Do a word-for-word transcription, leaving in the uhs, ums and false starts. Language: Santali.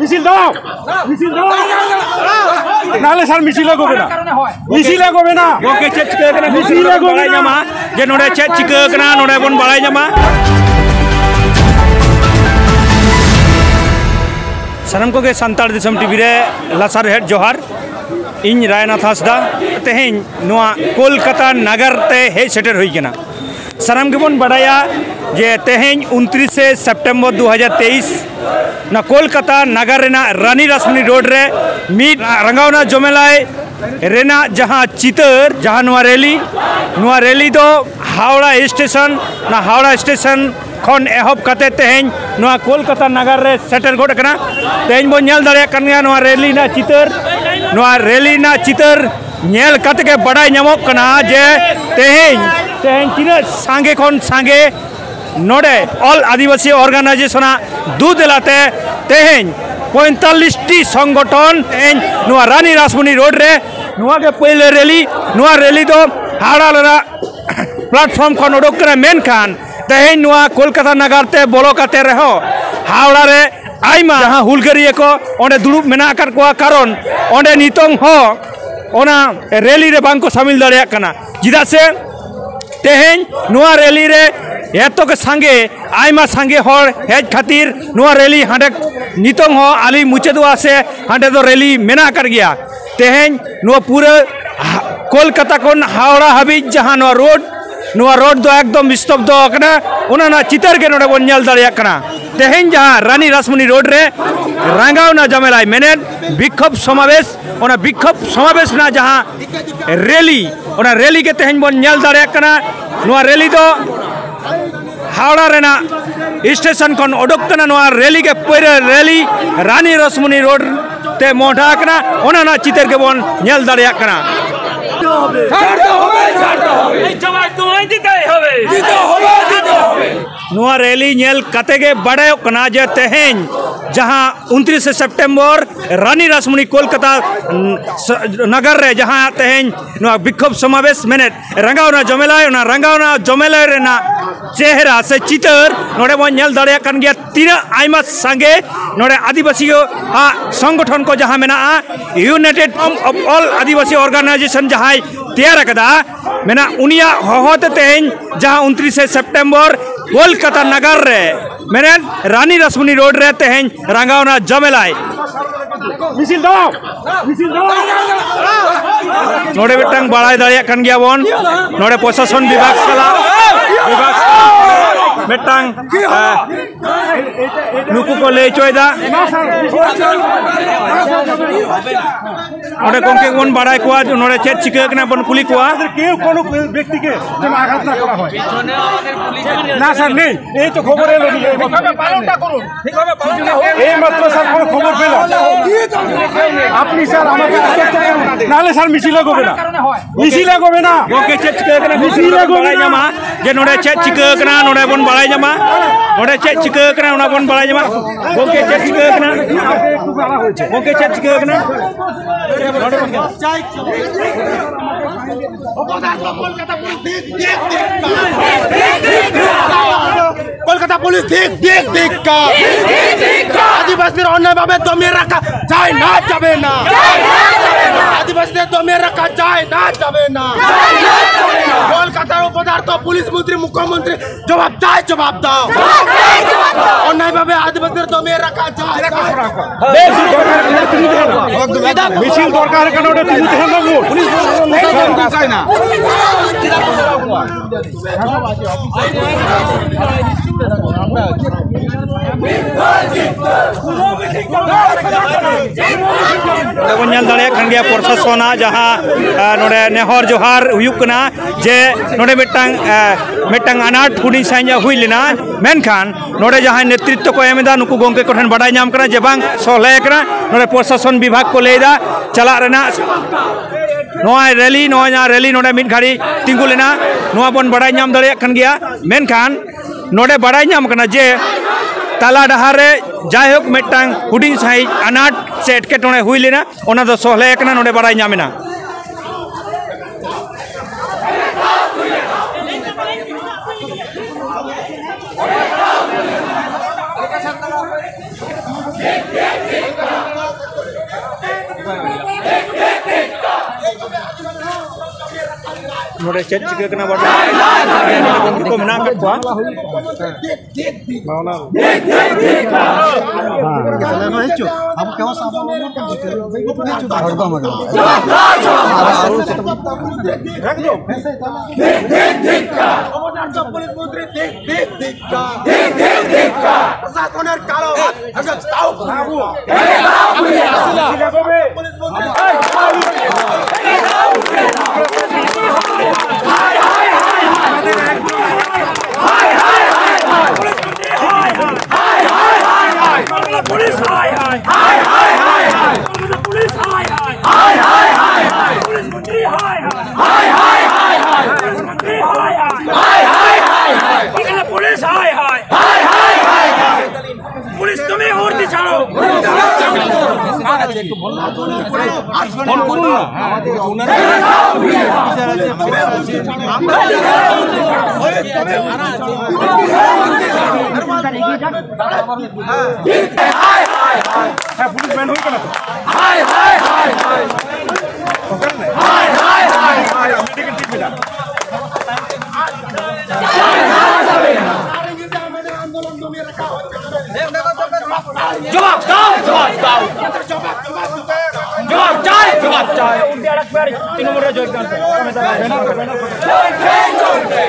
ᱢᱤᱪᱷᱤᱞ ᱫᱚ ᱢᱤᱪᱷᱤᱞ ᱫᱚ ᱱᱟᱞᱮ ᱥᱟᱨ ᱢᱤᱪᱷᱤᱞ ᱟᱹᱜᱩ ᱵᱮᱱᱟ᱾ ᱢᱤᱪᱷᱤᱞ ᱟᱹᱜᱩ ᱵᱮᱱᱟ᱾ ᱜᱚᱝᱠᱮ, ᱪᱮᱫ ᱪᱤᱠᱟᱹ ᱠᱟᱱᱟ? ᱢᱤᱪᱷᱤᱞ ᱟᱹᱜᱩ ᱵᱟᱲᱟᱭ ᱵᱮᱱᱟ᱾ ᱧᱟᱢᱟ ᱡᱮ ᱱᱚᱰᱮ ᱪᱮᱫ ᱪᱤᱠᱟᱹ ᱠᱟᱱᱟ, ᱱᱚᱰᱮ ᱵᱚᱱ ᱵᱟᱲᱟᱭ ᱧᱟᱢᱟ᱾ ᱥᱟᱱᱟᱢ ᱠᱚᱜᱮ ᱥᱟᱱᱛᱟᱲ ᱫᱤᱥᱚᱢ ᱴᱤᱵᱷᱤ ᱨᱮ ᱞᱟᱥᱟᱨᱦᱮᱫ ᱡᱚᱦᱟᱨ᱾ ᱤᱧ ᱨᱟᱭᱱᱟᱛᱷ ᱦᱟᱸᱥᱫᱟ᱾ ᱛᱮᱦᱮᱧ ᱱᱚᱣᱟ ᱠᱳᱞᱠᱟᱛᱟ ᱱᱟᱜᱟᱨ ᱛᱮ ᱦᱮᱡ ᱥᱮᱴᱮᱨ ᱦᱩᱭ ᱠᱟᱱᱟ᱾ ᱥᱟᱱᱟᱢ ᱜᱮᱵᱚᱱ ᱵᱟᱰᱟᱭᱟ ᱡᱮ ᱛᱮᱦᱮᱧ ᱩᱱᱛᱨᱤᱥᱮ ᱥᱮᱯᱴᱮᱢᱵᱚᱨ ᱫᱩ ᱦᱟᱡᱟᱨ ᱛᱮᱭᱤᱥ, ᱱᱚᱣᱟ ᱠᱳᱞᱠᱟᱛᱟ ᱱᱟᱜᱟᱨ ᱨᱮᱱᱟᱜ ᱨᱟᱱᱤ ᱨᱟᱥᱢᱚᱱᱤ ᱨᱳᱰ ᱨᱮ ᱢᱤᱫ ᱨᱟᱸᱜᱟᱣᱱᱟ ᱡᱚᱢᱮᱞᱟᱭ ᱨᱮᱱᱟᱜ ᱡᱟᱦᱟᱸ ᱪᱤᱛᱟᱹᱨ, ᱡᱟᱦᱟᱸ ᱱᱚᱣᱟ ᱨᱮᱞᱤ, ᱱᱚᱣᱟ ᱨᱮᱞᱤ ᱫᱚ ᱦᱟᱣᱲᱟ ᱥᱴᱮᱥᱚᱱ, ᱚᱱᱟ ᱦᱟᱣᱲᱟ ᱥᱴᱮᱥᱚᱱ ᱠᱷᱚᱱ ᱮᱦᱚᱵ ᱠᱟᱛᱮ ᱛᱮᱦᱮᱧ ᱱᱚᱣᱟ ᱠᱳᱞᱠᱟᱛᱟ ᱱᱟᱜᱟᱨ ᱨᱮ ᱥᱮᱴᱮᱨ ᱜᱚᱫ ᱟᱠᱟᱱᱟ᱾ ᱛᱮᱦᱮᱧ ᱵᱚᱱ ᱧᱮᱞ ᱫᱟᱲᱮᱭᱟᱜ ᱠᱟᱱ ᱜᱮᱭᱟ ᱱᱚᱣᱟ ᱨᱮᱞᱤ ᱨᱮᱱᱟᱜ ᱪᱤᱛᱟᱹᱨ᱾ ᱱᱚᱣᱟ ᱨᱮᱞᱤ ᱨᱮᱱᱟᱜ ᱪᱤᱛᱟᱹᱨ ᱧᱮᱞ ᱠᱟᱛᱮ ᱜᱮ ᱵᱟᱰᱟᱭ ᱧᱟᱢᱚᱜ ᱠᱟᱱᱟ ᱡᱮ ᱛᱮᱦᱮᱧ, ᱛᱮᱦᱮᱧ ᱛᱤᱱᱟᱹᱜ ᱥᱟᱸᱜᱮ ᱠᱷᱚᱱ ᱥᱟᱸᱜᱮ ᱱᱚᱰᱮ ᱚᱞ ᱟᱹᱫᱤᱵᱟᱹᱥᱤ ᱚᱨᱜᱟᱱᱟᱭᱡᱮᱥᱚᱱᱟᱜ ᱫᱩ ᱫᱮᱞᱟᱛᱮ ᱛᱮᱦᱮᱧ ᱯᱚᱸᱭᱛᱟᱞᱞᱤᱥ ᱴᱤ ᱥᱚᱝᱜᱚᱴᱷᱚᱱ ᱛᱮᱦᱮᱧ ᱱᱚᱣᱟ ᱨᱟᱱᱤ ᱨᱟᱥᱢᱚᱱᱤ ᱨᱳᱰ ᱨᱮ ᱱᱚᱣᱟ ᱜᱮ ᱯᱳᱭᱞᱳ ᱨᱮᱞᱤ᱾ ᱱᱚᱣᱟ ᱨᱮᱞᱤ ᱫᱚ ᱦᱟᱣᱲᱟ ᱨᱮᱱᱟᱜ ᱯᱞᱟᱴᱯᱷᱚᱨᱢ ᱠᱷᱚᱱ ᱩᱰᱩᱠ ᱠᱟᱱᱟ, ᱢᱮᱱᱠᱷᱟᱱ ᱛᱮᱦᱮᱧ ᱱᱚᱣᱟ ᱠᱳᱞᱠᱟᱛᱟ ᱱᱟᱜᱟᱨ ᱛᱮ ᱵᱚᱞᱚ ᱠᱟᱛᱮ ᱨᱮᱦᱚᱸ ᱦᱟᱣᱲᱟ ᱨᱮ ᱟᱭᱢᱟ ᱡᱟᱦᱟᱸ ᱦᱩᱞᱜᱟᱹᱨᱤᱭᱟᱹ ᱠᱚ ᱚᱸᱰᱮ ᱫᱩᱲᱩᱵ ᱢᱮᱱᱟᱜ ᱟᱠᱟᱫ ᱠᱚᱣᱟ, ᱠᱟᱨᱚᱱ ᱚᱸᱰᱮ ᱱᱤᱛᱚᱝ ᱦᱚᱸ ᱚᱱᱟ ᱨᱮᱞᱤ ᱨᱮ ᱵᱟᱝ ᱠᱚ ᱥᱟᱢᱤᱞ ᱫᱟᱲᱮᱭᱟᱜ ᱠᱟᱱᱟ᱾ ᱪᱮᱫᱟᱜ ᱥᱮ ᱛᱮᱦᱮᱧ ᱱᱚᱣᱟ ᱨᱮᱞᱤ ᱨᱮ ᱮᱛᱚ ᱜᱮ ᱥᱟᱸᱜᱮ, ᱟᱭᱢᱟ ᱥᱟᱸᱜᱮ ᱦᱚᱲ ᱦᱮᱡ ᱠᱷᱟᱹᱛᱤᱨ ᱱᱚᱣᱟ ᱨᱮᱞᱤ ᱦᱟᱸᱰᱮ ᱱᱤᱛᱚᱝ ᱦᱚᱸ ᱟᱹᱣᱨᱤ ᱢᱩᱪᱟᱹᱫᱚᱜᱼᱟ ᱥᱮ ᱦᱟᱸᱰᱮ ᱫᱚ ᱨᱮᱞᱤ ᱢᱮᱱᱟᱜ ᱟᱠᱟᱫ ᱜᱮᱭᱟ᱾ ᱛᱮᱦᱮᱧ ᱱᱚᱣᱟ ᱯᱩᱨᱟᱹ ᱦᱟ-, ᱠᱳᱞᱠᱟᱛᱟ ᱠᱷᱚᱱ ᱦᱟᱣᱲᱟ ᱦᱟᱹᱵᱤᱡ ᱡᱟᱦᱟᱸ ᱱᱚᱣᱟ ᱨᱳᱰ, ᱱᱚᱣᱟ ᱨᱳᱰ ᱫᱚ ᱮᱠᱫᱚᱢ ᱱᱤᱥᱛᱚᱵᱫᱚ ᱟᱠᱟᱱᱟ᱾ ᱚᱱᱟ ᱨᱮᱱᱟᱜ ᱪᱤᱛᱟᱹᱨ ᱜᱮ ᱱᱚᱰᱮ ᱵᱚᱱ ᱧᱮᱞ ᱫᱟᱲᱮᱭᱟᱜ ᱠᱟᱱᱟ᱾ ᱛᱮᱦᱮᱧ ᱡᱟᱦᱟᱸ ᱨᱟᱱᱤ ᱨᱟᱥᱢᱚᱱᱤ ᱨᱳᱰ ᱨᱮ ᱨᱟᱸᱜᱟᱣᱱᱟ ᱡᱚᱢᱮᱞᱟᱭ ᱢᱮᱱᱮᱫ ᱵᱤᱠᱷᱳᱵ ᱥᱚᱢᱟᱵᱮᱥ, ᱚᱱᱟ ᱵᱤᱠᱷᱳᱵ ᱥᱚᱢᱟᱵᱮᱥ ᱨᱮᱱᱟᱜ ᱡᱟᱦᱟᱸ ᱨᱮᱞᱤ, ᱚᱱᱟ ᱨᱮᱞᱤ ᱜᱮ ᱛᱮᱦᱮᱧ ᱵᱚᱱ ᱧᱮᱞ ᱫᱟᱲᱮᱭᱟᱜ ᱠᱟᱱᱟ᱾ ᱱᱚᱣᱟ ᱨᱮᱞᱤ ᱫᱚ ᱦᱟᱣᱲᱟ ᱨᱮᱱᱟᱜ ᱥᱴᱮᱥᱚᱱ ᱠᱷᱚᱱ ᱚᱰᱚᱠ ᱠᱟᱱᱟ᱾ ᱱᱚᱣᱟ ᱨᱮᱞᱤ ᱜᱮ ᱯᱳᱭᱞᱳ ᱨᱮᱞᱤ ᱨᱟᱱᱤ ᱨᱟᱥᱢᱚᱱᱤ ᱨᱳᱰ ᱛᱮ ᱢᱚᱦᱰᱟ ᱟᱠᱟᱱᱟ, ᱚᱱᱟ ᱨᱮᱱᱟᱜ ᱪᱤᱛᱟᱹᱨ ᱜᱮᱵᱚᱱ ᱧᱮᱞ ᱫᱟᱲᱮᱭᱟᱜ ᱠᱟᱱᱟ᱾ ছাড়তে হবে, ছাড়তে হবে। এই জমায়েত তোমায় দিতেই হবে। দিতে হবে, দিতে হবে। ᱱᱚᱣᱟ ᱨᱮᱞᱤ ᱧᱮᱞ ᱠᱟᱛᱮ ᱜᱮ ᱵᱟᱰᱟᱭᱚᱜ ᱠᱟᱱᱟ ᱡᱮ ᱛᱮᱦᱮᱧ ᱡᱟᱦᱟᱸ ᱩᱱᱛᱨᱤᱥᱮ ᱥᱮᱯᱴᱮᱢᱵᱚᱨ ᱨᱟᱱᱤ ᱨᱟᱥᱢᱚᱱᱤ ᱠᱳᱞᱠᱟᱛᱟ, ᱩᱢ, ᱥ-, ᱱᱟᱜᱟᱨ ᱨᱮ ᱡᱟᱦᱟᱸ ᱛᱮᱦᱮᱧ ᱱᱚᱣᱟ ᱵᱤᱠᱷᱳᱵ ᱥᱚᱢᱟᱵᱮᱥ ᱢᱮᱱᱮᱫ ᱨᱟᱸᱜᱟᱣᱱᱟ ᱡᱚᱢᱮᱞᱟᱭ, ᱚᱱᱟ ᱨᱟᱸᱜᱟᱣᱱᱟ ᱡᱚᱢᱮᱞᱟᱭ ᱨᱮᱱᱟᱜ ᱪᱮᱦᱨᱟ ᱥᱮ ᱪᱤᱛᱟᱹᱨ ᱱᱚᱰᱮ ᱵᱚᱱ ᱧᱮᱞ ᱫᱟᱲᱮᱭᱟᱜ ᱠᱟᱱ ᱜᱮᱭᱟ᱾ ᱛᱤᱱᱟᱹᱜ ᱟᱭᱢᱟ ᱥᱟᱸᱜᱮ ᱱᱚᱰᱮ ᱟᱹᱫᱤᱵᱟᱹᱥᱤ ᱟᱜ ᱥᱚᱝᱜᱚᱴᱷᱚᱱ ᱠᱚ ᱡᱟᱦᱟᱸ ᱢᱮᱱᱟᱜᱼᱟ, United of All Adivasi Organization ᱡᱟᱦᱟᱸᱭ ᱛᱮᱭᱟᱨ ᱟᱠᱟᱫᱟ, ᱢᱮᱱᱟᱜ ᱩᱱᱤᱭᱟᱜ ᱦᱚᱦᱚ ᱛᱮ ᱛᱮᱦᱮᱧ ᱡᱟᱦᱟᱸ ᱩᱱᱛᱨᱤᱥᱮ ᱥᱮᱯᱴᱮᱢᱵᱚᱨ ᱠᱳᱞᱠᱟᱛᱟ ᱱᱟᱜᱟᱨ ᱨᱮ ᱢᱮᱱᱮᱫ ᱨᱟᱱᱤ ᱨᱟᱥᱢᱚᱱᱤ ᱨᱳᱰ ᱨᱮ ᱛᱮᱦᱮᱧ ᱨᱟᱸᱜᱟᱣᱱᱟ ᱡᱚᱢᱮᱞᱟᱭ᱾ ᱱᱚᱰᱮ ᱢᱤᱫᱴᱟᱝ ᱵᱟᱲᱟᱭ ᱫᱟᱲᱮᱭᱟᱜ ᱠᱟᱱ ᱜᱮᱭᱟ ᱵᱚᱱ, ᱱᱚᱰᱮ ᱯᱨᱚᱥᱟᱥᱚᱱ ᱵᱤᱵᱷᱟᱜᱽ ᱥᱟᱞᱟᱜ, ᱵᱤᱵᱷᱟᱜᱽ ᱥᱟᱞᱟᱜ ᱢᱤᱫᱴᱟᱝ, ᱟᱸ, ᱱᱩᱠᱩ ᱠᱚ ᱞᱟᱹᱭ ᱦᱚᱪᱚᱭᱮᱫᱟ᱾ ᱱᱚᱰᱮ ᱜᱚᱢᱠᱮ ᱵᱚᱱ ᱵᱟᱲᱟᱭ ᱠᱚᱣᱟ, ᱱᱚᱰᱮ ᱪᱮᱫ ᱪᱤᱠᱟᱹ ᱠᱟᱱᱟ ᱵᱚᱱ ᱠᱩᱞᱤ ᱠᱚᱣᱟ᱾ কেউ কোনো ব্যক্তিকে যেন আঘাত না করা হয়। না স্যার, নেই। এই তো খবর এলো। এই মাত্র, এই মাত্র স্যার কোনো খবর পেলাম। আপনি স্যার আমাকে আশ্বস্ত করুন। নাহলে স্যার মিছিল এগোবে না। মিছিল এগোবে না। ᱜᱚᱢᱠᱮ ᱪᱮᱫ ᱪᱤᱠᱟᱹ ᱠᱟᱱᱟ? ᱢᱤᱪᱷᱤᱞ ᱮ ᱜᱚᱵᱮᱱᱟ᱾ ᱵᱟᱲᱟᱭ ᱧᱟᱢᱟ ᱡᱮ ᱱᱚᱰᱮ ᱪᱮᱫ ᱪᱤᱠᱟᱹ ᱠᱟᱱᱟ, ᱱᱚᱰᱮ ᱵᱚᱱ ᱵᱟᱲᱟᱭ ᱧᱟᱢᱟ᱾ ᱱᱚᱰᱮ ᱪᱮᱫ ᱪᱤᱠᱟᱹ ᱠᱟᱱᱟ, ᱚᱱᱟ ᱵᱚᱱ ᱵᱟᱲᱟᱭ ᱧᱟᱢᱟ᱾ ᱜᱚᱢᱠᱮ ᱪᱮᱫ ᱪᱤᱠᱟᱹ ᱠᱟᱱᱟ? ᱜᱚᱢᱠᱮ ᱪᱮᱫ ᱪᱤᱠᱟᱹ ᱠᱟᱱᱟ? ᱱᱚᱰᱮ ᱵᱚᱱ ᱧᱟᱢᱟ᱾ কলকাতা পুলিশ ধিক, ধিক, ধিক্কার। আদিবাসীদের অন্যায়ভাবে দমিয়ে রাখা যায় না, যাবে না। আদিবাসীদের দমিয়ে রাখা যায় না, যাবে না। কলকাতার অপদার্থ পুলিশ মন্ত্রী, মুখ্যমন্ত্রী, জবাব দাও, জবাব দাও। অন্যায়ভাবে আদিবাসীদের দমিয়ে রাখা যায় না। মিছিল দরকার, এখানে ওটা তুলে ধরে নেবো। পুলিশ প্রশাসন কোথায় না? ᱱᱚᱰᱮ ᱵᱚᱱ ᱧᱮᱞ ᱫᱟᱲᱮᱭᱟᱜ ᱠᱟᱱ ᱜᱮᱭᱟ ᱯᱨᱚᱥᱟᱥᱚᱱᱟᱜ ᱡᱟᱦᱟᱸ, ᱟ, ᱱᱚᱰᱮ ᱱᱮᱦᱚᱨ ᱡᱚᱦᱟᱨ ᱦᱩᱭᱩᱜ ᱠᱟᱱᱟ ᱡᱮ ᱱᱚᱰᱮ ᱢᱤᱫᱴᱟᱝ, ᱟ, ᱢᱤᱫᱴᱟᱝ ᱟᱱᱟᱴ ᱦᱩᱰᱤᱧ ᱥᱟᱺᱦᱤᱡ ᱦᱩᱭ ᱞᱮᱱᱟ, ᱢᱮᱱᱠᱷᱟᱱ ᱱᱚᱰᱮ ᱡᱟᱦᱟᱸᱭ ᱱᱮᱛᱨᱤᱛᱛᱚ ᱠᱚ ᱮᱢ ᱮᱫᱟ, ᱱᱩᱠᱩ ᱜᱚᱢᱠᱮ ᱠᱚᱴᱷᱮᱱ ᱵᱟᱰᱟᱭ ᱧᱟᱢ ᱠᱟᱱᱟ ᱡᱮ ᱵᱟᱝ ᱥᱚᱞᱦᱮ ᱟᱠᱟᱱᱟ᱾ ᱱᱚᱰᱮ ᱯᱨᱚᱥᱟᱥᱚᱱ ᱵᱤᱵᱷᱟᱜᱽ ᱠᱚ ᱞᱟᱹᱭ ᱮᱫᱟ ᱪᱟᱞᱟᱜ ᱨᱮᱱᱟᱜ ᱱᱚᱣᱟ ᱨᱮᱞᱤ, ᱱᱚᱣᱟ ᱡᱟᱦᱟᱸ ᱨᱮᱞᱤ ᱱᱚᱰᱮ ᱢᱤᱫ ᱜᱷᱟᱹᱲᱤ ᱛᱤᱸᱜᱩ ᱞᱮᱱᱟ, ᱱᱚᱣᱟ ᱵᱚᱱ ᱵᱟᱰᱟᱭ ᱧᱟᱢ ᱫᱟᱲᱮᱭᱟᱜ ᱠᱟᱱ ᱜᱮᱭᱟ᱾ ᱢᱮᱱᱠᱷᱟᱱ ᱱᱚᱰᱮ ᱵᱟᱰᱟᱭ ᱧᱟᱢ ᱠᱟᱱᱟ ᱡᱮ ᱛᱟᱞᱟ ᱰᱟᱦᱟᱨ ᱨᱮ ᱡᱟᱭᱦᱳᱠ ᱢᱤᱫᱴᱟᱝ ᱦᱩᱰᱤᱧ ᱥᱟᱺᱦᱤᱡ ᱟᱱᱟᱴ ᱥᱮ ᱮᱴᱠᱮᱴᱚᱬᱮ ᱦᱩᱭ ᱞᱮᱱᱟ, ᱚᱱᱟ ᱫᱚ ᱥᱚᱞᱦᱮ ᱟᱠᱟᱱᱟ, ᱱᱚᱰᱮ ᱵᱟᱰᱟᱭ ᱧᱟᱢ ᱮᱱᱟ᱾ ᱱᱚᱰᱮ ᱪᱮᱫ ᱪᱤᱠᱟᱹ ᱠᱟᱱᱟ ᱵᱟᱰᱟᱭ ᱵᱟᱝ᱾ ᱜᱚᱢᱠᱮ ᱠᱚ ᱢᱮᱱᱟᱜ ᱟᱠᱟᱫ ᱠᱚᱣᱟ᱾ ᱮᱠᱫᱚᱢ, ᱮᱠᱫᱚᱢ᱾ ᱚᱵᱚᱥᱛᱟ ᱯᱩᱞᱤᱥ ᱢᱚᱱᱛᱨᱤ ᱴᱷᱤᱠ, ᱴᱷᱤᱠ, ᱴᱷᱤᱠ ᱠᱟ᱾ ᱴᱷᱤᱠ, ᱴᱷᱤᱠ, ᱴᱷᱤক ᱠᱟ᱾ প্রশাসনের কালো হাত ভেঙে দাও। পুলিশ মন্ত্রী। পুলিশ হায় হায়। পুলিশ হায় হায়। পুলিশ মন্ত্রী হায় হায়। পুলিশ মন্ত্রী হায় হায়। পুলিশ হায় হায়। পুলিশ, তুমি হুমকি ছাড়ো। ফোন করুন না। হ্যাঁ, পুলিশ ব্যান্ড হয়ে গেল তো। হায় হায় হায় হায়। হায় হায় হায় হায়। আপনি টিকিট ঠিক মিলা। জবাব দাও, জবাব দাও। জবাব চাই, জবাব চাই। উঠে আর একবার তৃণমূলরা জয় করবে। চলবে, চলবে।